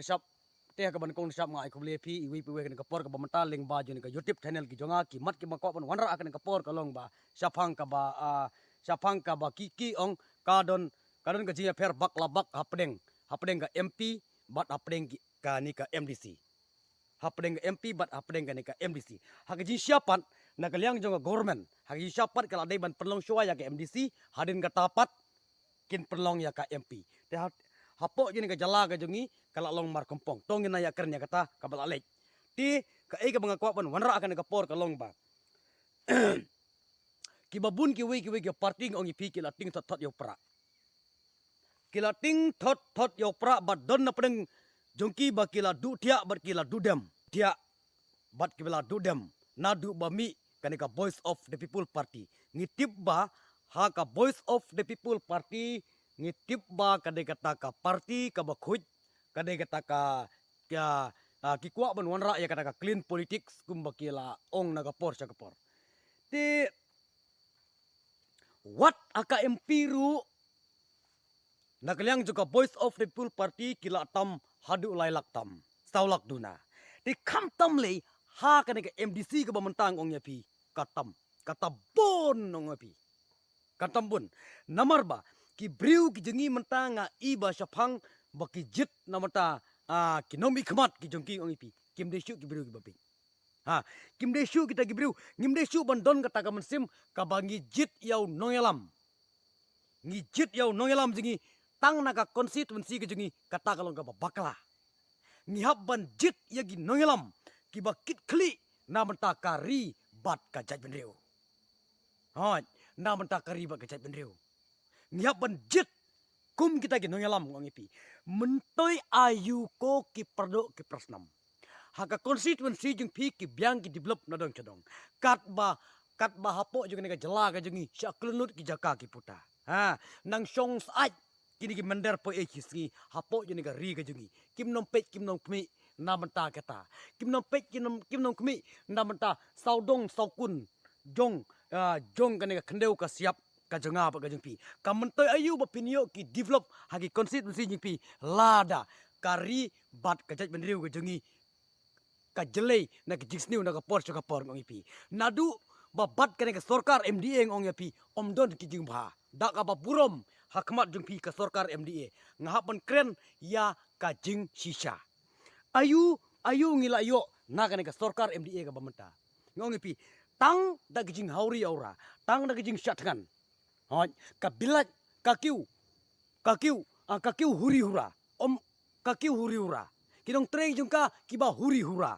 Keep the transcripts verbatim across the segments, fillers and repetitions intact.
Shap, te ha kaba nyngkong nyngkong shap nga ai khublei ïa phi iwei pa iwei ha kane ka por kaba mynta lyngba jong kane ka YouTube channel ki jong nga. Ki mat kiba kwah ban wanrah ha kane ka por ka long ba shaphang kaba, ah, shaphang kaba ki, ki ong ka don, ka don ka jingïapher bak la bak hapdeng, hapdeng ka M P bad hapdeng ki, kane ka M D C. Hapdeng ka M P bad hapdeng kane ka M D C. Ha ka jingshisha pat, na ka liang jong ka government, ha ka jingshisha pat ka la dei ban pynlong shuwa ïa ka M D C, hadien kata pat kin pynlong ïa ka M P. Te ha, hapoh jong kane ka jylla ka jong ngi ka la long markhumpong. To ngin ïa kren ïa kata kaba la leit. Te kaei kaba nga kwah ban wanrah ha kane ka por ka long ba kiba bun kiwei kiwei ki party nga ong ïa phi ki la tieng thot thot ïa u Prah. Ki la tieng thot thot ïa u Prah bad don na pdeng jong ki ba ki la duh thiah bad ki la duh dem. Thiah bad ki la duh dem. Naduh ba mih kane ka Voice of the People Party. Ngi tip ba ha ka Voice of the People Party, ngi tip ba ka dei kata ka party kaba khuid, ka dei kata ka, ka, ah, ki kwah ban wanrah ïa kata ka clean politics kumba ki la ong na ka por sha ka por. Te wat ha ka M P ruh, na ka liang jong ka Voice of the People Party ki la tam haduh lai lak tam, saw lak duna. Te khamtam lei ha kane ka M D C kaba mynta nga ong ïa phi, ka tam, ka tam bun nga ong ïa phi. Ka tam bun. Namar ba ki briew ki jong ngi mynta nga i ba shaphang ba ki jied na mynta, ah, ki nongmihkhmat ki jong ki nga ong ïa phi. Kim dei shuh ki briew kiba bieit. Ha, kim dei shuh kita ki briew, ngim dei shuh ban don kata ka mynsiem kaba ngi jied ïa u nongïalam. Ngi jied ïa u nongïalam jong ngi tang na ka constituency ka jong ngi, kata ka long kaba bakla. Ngi hap ban jied ïa ki nongïalam kiba kit khlieh na bynta ka ri bad ka jaitbynriew. Hooid, na bynta ka ri bad ka jaitbynriew. Ngi hap ban jied kum kita ki nongïalam nga ong ïa phi. Myntoi aïu ko ki pyrdoh ki pyrsnam. Ha ka constituency jong phi ki biang ki develop na dong sha dong. Katba, katba hapoh jong kane ka jylla ka jong ngi sha khlem lut ki jaka ki puta. Ha, nang shong syaid kine ki mynder poi ei ki sngi hapoh jong kane ka ri ka jong ngi. Kim nang peit kim nang khmih na bynta kata. Kim nang peit kim nang, kim nang khmih na bynta sawdong sawkun jong, ah, jong kane ka khyndew ka shyiap ka jong nga bad ka jong phi. Ka myntoi aïu ba phin ïoh ki develop ha ki constituency jong phi lada ka ri bad ka jaitbynriew ka jong ngi ka jlei na ka jingsniew na ka por sha ka por nga ong ïa phi. Naduh ba bad kane ka sorkar M D A nga ong ïa phi, ym don ki jingbha. Da kaba burom ha khmat jong phi ka sorkar M D A, nga hap ban kren ïa ka jingshisha. Aïu, aïu ngi la ïoh na kane ka sorkar M D A kaba mynta. Nga ong ïa phi, tang da ka jinghawri hawra, tang da ka jingshah thngan. Hooid, ka bilat, ka kiew, ka kiew, ah, ka kiew huri hura. Ym, ka kiew huri hura. Ki nongtrei jong ka kiba huri hura.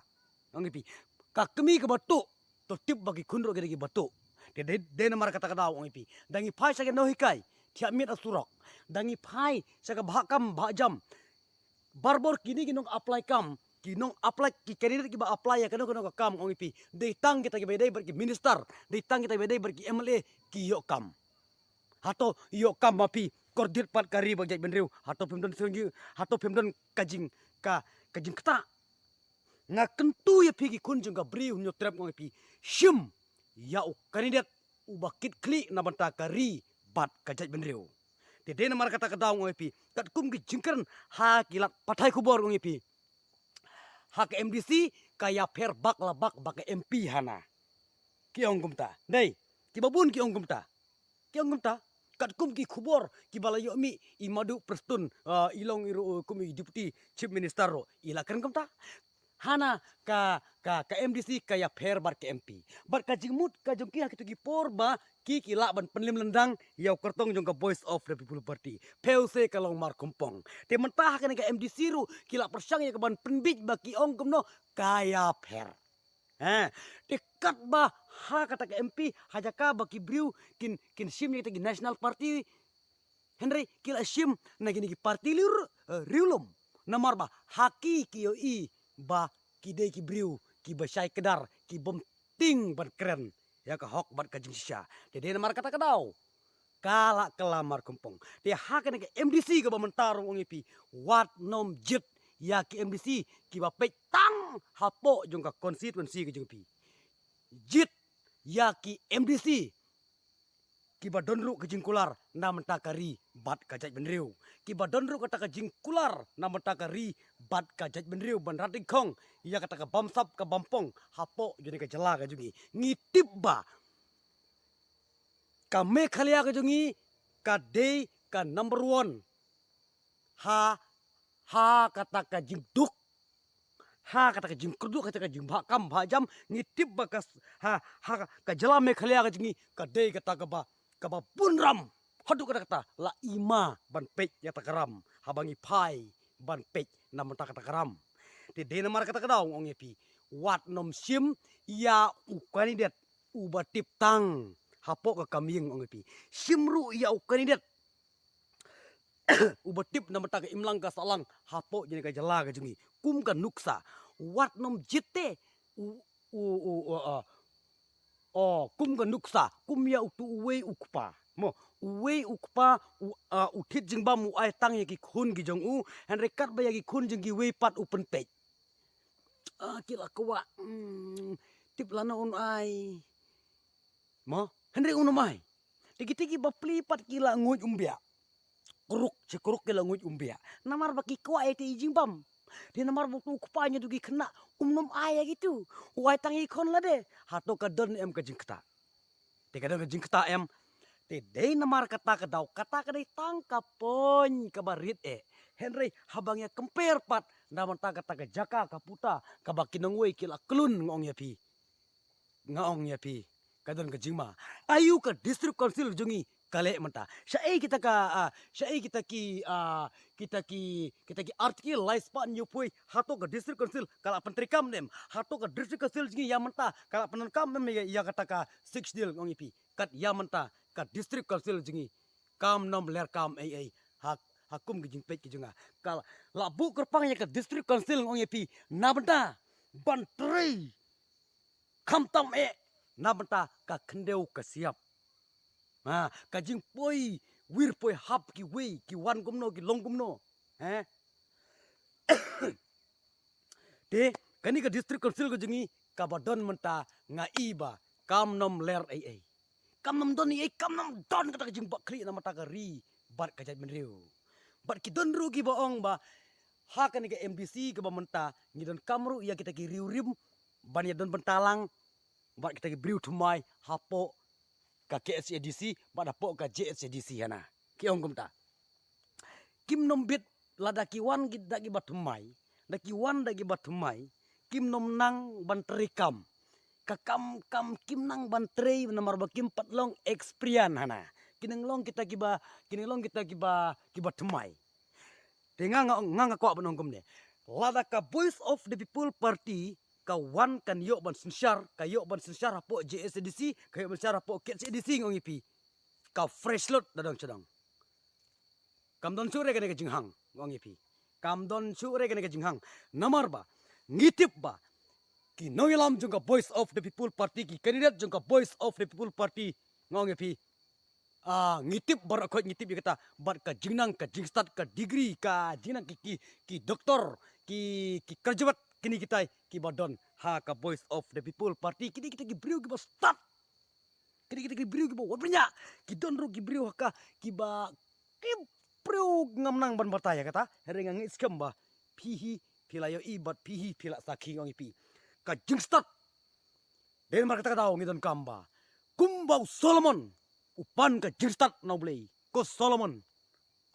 Nga ong ïa phi, ka kmie kaba tuh, to tip ba ki khun ruh ki dei kiba tuh. Te dei, dei namar kata ka daw nga ong ïa phi. Da ngi phai sha ki nonghikai, thiah miet ha surok. Da ngi phai sha ka bah kam bah jam. Barabor kine ki nong apply kam, ki nong apply, ki candidate kiba apply ïa kano kano ka kam nga ong ïa phi. Dei tang kita kiba dei bad ki minister, dei tang kita kiba dei bad ki M L A ki ïoh kam. Hato ïoh kam ma phi, kordit pat ka ri bad jaitbynriew. Hato phim don sngewthuh, hato phim don ka jing, ka, ka jingktah. Nga kyntu ïa phi ki khun jong ka bri Hynñiewtrep nga ong ïa phi. Shim ïa u candidate uba kit khlieh na bynta ka ri bad ka jaitbynriew. Te dei namar kata ka daw nga ong ïa phi. Katkum ki jingkren ha ki lad pathai khubor nga ong ïa phi. Ha ka M D C ka ïapher bak la bak bad ka M P hana. Ki ong kumta. Dei, kiba bun ki ong kumta. Ki ong kumta. Katkum ki khubor kiba la ïoh mih i Madu Prestone, ah, i long i ruh, uh, kum i Deputy Chief Minister ruh i la kren kumta. Hana ka, ka, ka M D C ka ïapher bad ka M P. Bad ka jingmut ka jong ki ha kito ki por ba ki, ki lah ban pynlem lyndang ïa u kyrtong jong ka Voice of the People Party. Phew se ka long markhumpong. Te mynta ha kane ka M D C ruh ki la pyrshang ïa ka ban pynbiej ba ki ong kumno ka ïapher. Ha, te katba ha kata ka M P ha jaka ba ki briew kin, kin shim ïa kita ki National Party. Hynrei ki la shim na kine ki party riewlum. Namar ba ha ki ki ïohi ba ki dei ki briew kiba shai kdar, ki bym tieng ban kren ïa ka hok bad ka jingshisha. Te dei namar kata ka daw ka la kylla markhumpong. Te ha kane ka M D C kaba mynta ruh nga ong ïa phi, wat nym jied ïa ki M D C kiba peit tang hapoh jong ka constituency ka jong phi. Jied ïa ki M D C kiba don ruh ka jingkular na bynta ka ri bad ka jaitbynriew. Kiba don ruh kata ka jingkular na bynta ka ri bad ka jaitbynriew ban rat dyngkhong ïa kata ka bamsap ka bampong hapoh jong ka jylla ka jong ngi. Ngi tip ba ka Meghalaya ka jong ngi ka dei ka number one ha, ha kata ka jingduk, ha kata ka jingkyrduh, kata ka jingbha kam bha jam. Ngi tip ba ka s-, ha, ha ka jylla Meghalaya ka jong ngi ka dei kata kaba, kaba bun ram. Haduh katta katta la i ma ban peit ïa kata ka ram haba ngi phai ban peit na bynta kata ka ram. Te dei namar kata ka daw nga ong ïa phi, wat nym shim ïa u candidate uba tip tang hapoh ka kam ïing, nga ong ïa phi. Shim ruh ïa u candidate uba tip na bynta ka imlang ka sahlang hapoh jong ka jylla ka jong ngi. Kum ka nuksa, wat nym jied te u, u, u, u, a, o, kum ka nuksa, kum ïa utu uwei u kpa. Mo, uwei u kpa, u, a, u thied jingbam u ai tang ïa ki khun ki jong u, hynrei katba ïa ki khun jong kiwei pat u pynpeit. A, ki la kwah, mm, tip lano un ai. Mo, hynrei un ym ai. Te kita kiba pli pat ki la nguid umbiah. Kruk, shi kruk ki la nguid umbiah. Namar ba ki kwah ïa te i jingbam. Te namar ba utu u kpa ïa utu ki khynnah um nym ai ïa kitu. U ai tang ïa ki khun lade. Hato ka don em ka jingktah? Te ka don ka jingktah em? Te dei namar kata ka daw, kata ka dei tang ka point kaba rit eh. Hynrei haba ngi compare pat na bynta kata ka jaka ka puta kaba ki nongwei ki la khlun, nga ong ïa phi. Nga ong ïa phi, ka don ka jingma. Aïu ka District Council jong ngi ka leh mynta? Shaei kita ka, ah, shaei kita ki, ah, kita ki, kita ki article lai spah hynñiewphew, hato ka District Council ka la pyntreikam ne em? Hato ka District Council jong ngi ïa mynta ka la pyndonkam ne em ïa, ïa kata ka Sixth Schedule, nga ong ïa phi? Kat ïa mynta ka District Council jong ngi kam nym ler kam ei ei ha, ha kum ki jingpeit ki jong nga. Ka la buh kyrpang ïa ka District Council, nga ong ïa phi, na bynta ban trei khamtam eh na bynta ka khyndew ka shyiap. Ha, ka jingpoi wir poi hap kiwei, ki wan kumno, ki long kumno. He? Te kane ka District Council ka jong ngi kaba don mynta, nga i ba kam nym ler ei ei. Kam nym don ei ei, kam nym don kata ka jingbakla na bynta ka ri bad ka jaitbynriew. Bad ki don ruh kiba ong ba ha kane ka M D C kaba mynta ngi donkam ruh ïa kita ki riewrim ban ïa don bynta lang bad kita ki briew thymmai hapoh ka K H A D C bad hapoh ka J H A D C hana. Ki ong kumta. Kim nym bit, lada ki wan ki, da kiba thymmai, da ki wan da kiba thymmai, kim nym nang ban treikam. Ka kam, kam kim nang ban trei namar ba kim pat long experience hana. Ki nang long kita kiba, ki nang long kita kiba, kiba thymmai. Te nga, nga, nga, nga kwah ban ong kumne. Lada ka Voice of the People Party ka wan kan ïoh ban synshar, ka ïoh ban synshar hapoh J H A D C, ka ïoh ban synshar hapoh K H A D C, nga ong ïa phi. Ka fresh lut da dang sha dang. Kam don shuh re kane ka jinghang, nga ong ïa phi. Kam don shuh re kane ka jinghang. Namar ba ngi tip ba ki nongïalam jong ka Voice of the People Party, ki candidate jong ka Voice of the People Party, nga ong ïa phi. Ah, ngi tip baroh khoit, ngi tip ïa kata, bad ka jingnang, ka jingstad, ka degree, ka jingnang ki, ki, ki doktor, ki, ki graduate, kine kitai kiba don ha ka Voice of the People Party, kine kitai ki briew kiba stad. Kine kitai ki briew kiba wat bniah, ki don ruh ki briew ha ka, kiba, ki briew ngam nang ban batai ïa kata, hynrei nga ngeit skhem ba phi hi phi la ïohi bad phi hi phi la sakhi, nga ong ïa phi. Ka jingstad. Dei namar kata ka daw ngi donkam ba kumba u Solomon u pan ka jingstad na U Blei. Ko Solomon,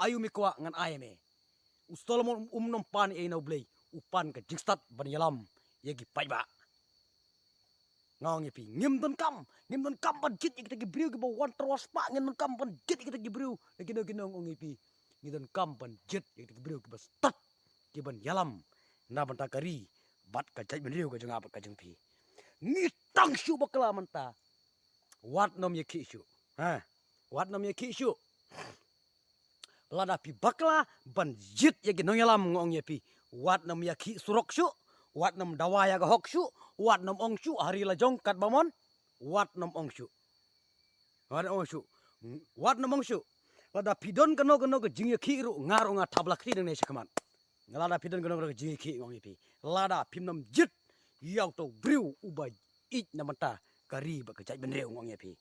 aïu me kwah ngan ai me. U Solomon um, um nym pan ei ei na U Blei, u pan ka jingstad ban ïalam ïa ki paidbah. Nga ong ïa phi, ngim donkam, ngim donkam ban jied ïa kita ki briew kiba wan tyrwa spah, ngim donkam ban jied ïa kita ki briew. Ïa kino kino, nga ong ïa phi, ngi donkam ban jied ïa kita ki briew kiba stad, kiban ïalam na bynta ka ri bad ka jaitbynriew ka jong nga bad ka jong phi. Ngi tang shu bakla mynta. Wat nym ïakhih shuh. Ha. Wat nym ïakhih shuh. Lada phi bakla ban jied ïa ki nongïalam, nga ong ïa phi, wat nym ïakhih surok shuh, wat nym dawa ïa ka hok shuh, wat nym ong shuh ha ri la jong katba mon, wat nym ong shuh. Wat nym ong shuh. Wat nym ong shuh. Lada phi don kano kano ka jingïakhih ruh, nga ruh nga thap la kti nangne shakhmat. Lada phi don kano kano ka jingïakhih, nga ong ïa phi, lada phim nym jied ïa uto u briew uba ïeit na bynta ka ri bad ka jaitbynriew, nga ong ïa phi.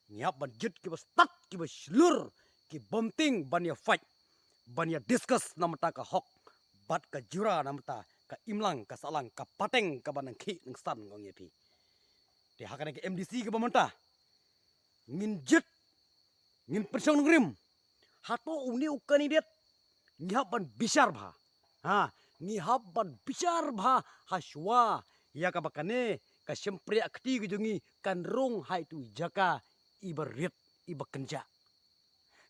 Ngi hap ban jied kiba stad, kiba shlur, ki bym tieng ban ïa fight, ban ïa discuss namar ka hok bad ka jura namar ka imlang ka sahlang ka pateng kaba nang khih nang san, nga ong ïa phi. Te ha kane ka M D C kaba mynta ngin jied, ngin pynshong nongrim. Hato une u candidate ngi hap ban bishar bha. Ha, ngi hap ban bishar bha ha shuwa ïa kaba kane ka shympriahkti ka jong ngi kan rung ha itu i jaka iba rit, iba kynjah.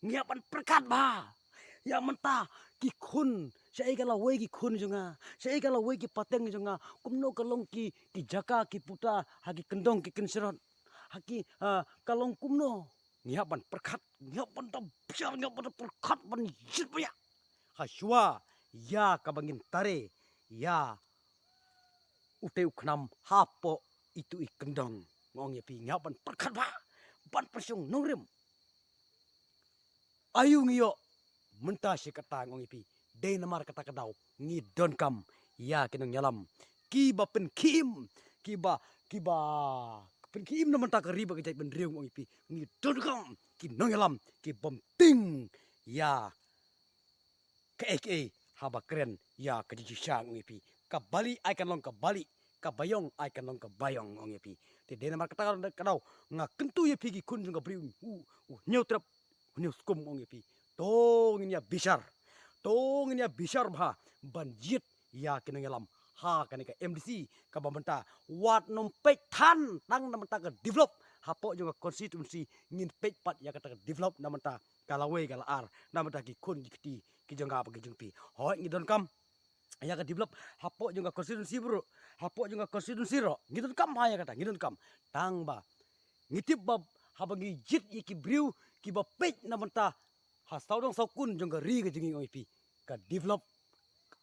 Ngi hap ban pyrkhat bha ïa mynta ki khun, shaei ka lawei ki khun jong nga, shaei ka lawei ki pateng jong nga, kumno ka long ki, ki jaka ki puta ha ki kyndong ki kynshrot, ha ki, ah, ka long kumno. Ngi hap ban pyrkhat, ngi hap ban da bishar, ngi hap ban da pyrkhat ban jied bha ïa ha shuwa ïa kaba ngin tare ïa utei u khnam hapoh itu i kyndong, nga ong ïa phi. Ngi hap ban pyrkhat bha, ban pynshong nongrim. Aïu ngi ïoh mynta shi katta, nga ong ïa phi? Dei namar kata ka daw ngi donkam ïa ki nongïalam kiba pynkhim, kiba, kiba pynkhim na mynta ka ri bad ka jaitbynriew, nga ong ïa phi. Ngi donkam ki nongïalam ki bym tieng ïa kaei kaei haba kren ïa ka jingshisha, nga ong ïa phi. Ka bali ai kan long ka bali, ka baïong ai kan long ka baïong, nga ong ïa phi. Te dei namar kata ka daw nga kyntu ïa phi ki khun jong ka bri u, u Hynñiewtrep Hynñiewskum, nga ong ïa phi. To ngin ïa bishar, to ngin ïa bishar bha ban jied ïa ki nongïalam ha kane ka M D C kaba mynta. Wat nym peit than tang na mynta ka develop hapoh jong ka constituency, ngin peit pat ïa kata ka develop na mynta ka lawei ka la ar, na mynta ki khun ki kti ki jong nga bad ki jong phi. Hooid, ngi donkam ïa ka develop hapoh jong ka constituency baroh, hapoh jong ka constituency ruh ngi donkam ha ïa kata, ngi donkam. Tang ba ngi tip ba haba ngi jied ïa ki briew kiba peit na mynta ha sawdong sawkun jong ka ri ka jong ngi, nga ong ïa phi, ka develop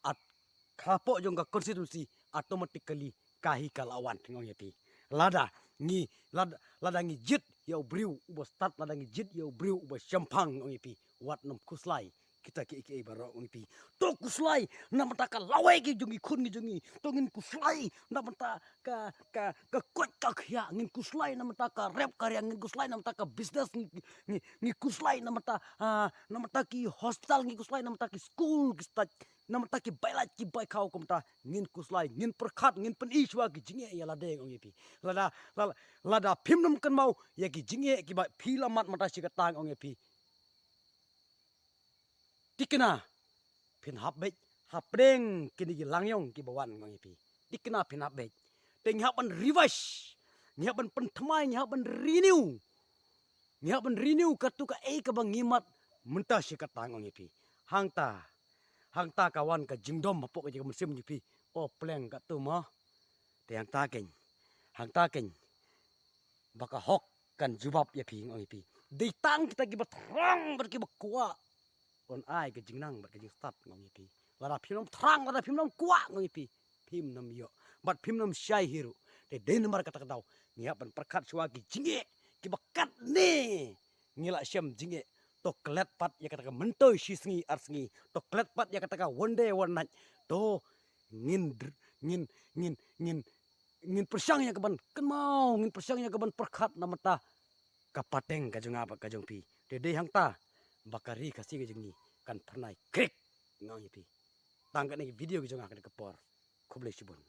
at hapoh jong ka constituency automatically ka hi ka la wan, nga ong ïa phi. Lada ngi, lada, lada ngi jied ïa u briew uba stad, lada ngi jied ïa u briew uba shemphang, nga ong ïa phi, wat nym khuslai kita kiei kiei baroh, nga ong ïa phi. To khuslai na mynta ka lawei ki jong ki khun ki jong ngi. To ngin khuslai na mynta ka, ka, ka koit ka khiah, ngin khuslai na mynta ka rep ka riang, ngin khuslai na mynta ka business, ngi, ngi, ngi khuslai na mynta, ah, na mynta ki hospital, ngi khuslai na mynta ki skul ki stait, na mynta ki bai lait ki bai khaw, kumta ngin khuslai, ngin pyrkhat, ngin pyni shuwa ki jingeh ïa lade, nga ong ïa phi. Lada, lada, lada phim nym kynmaw ïa ki jingeh kiba phi la mad mynta shi katta, nga ong ïa phi, thikna phin hap beit hapdeng kine ki langïong kiba wan, nga ong ïa phi. Thikna phin hap beit. Te ngi hap ban revise, ngi hap ban pynthymmai, ngi hap ban renew, ngi hap ban renew katu kaei kaba ngi mad mynta shi katta, nga ong ïa phi. Hangta, hangta ka wan ka jingdom hapoh ka jingmynsiem jong phi. O pleng katu mo. Te hangta keiñ, hangta keiñ ba ka hok kan jubab ïa phi, nga ong ïa phi. Dei tang kita kiba thrang bad kiba kwah yn ai ka jingnang bad ka jingstad, nga ong ïa phi. Lada phim nym thrang, lada phim nym kwah, nga ong ïa phi, phim nym ïoh bad phim nym shai hi ruh. Te dei namar kata ka daw ngi hap ban pyrkhat shuwa ki jingeh kiba katne ngi la shem jingeh. To klet pat ïa kata ka myntoi shi sngi ar sngi, to klet pat ïa kata ka one day one night. To ngin dr-, ngin, ngin, ngin, ngin pyrshang ïa kaban kynmaw, ngin pyrshang ïa kaban pyrkhat na mynta ka pateng ka jong nga bad ka jong phi. Te dei hangta ba ka ri Khasi ka jong ngi kan phyrnai krik, nga ong ïa phi. Tang kane ka video ka jong nga kane ka por. Khublei shibun.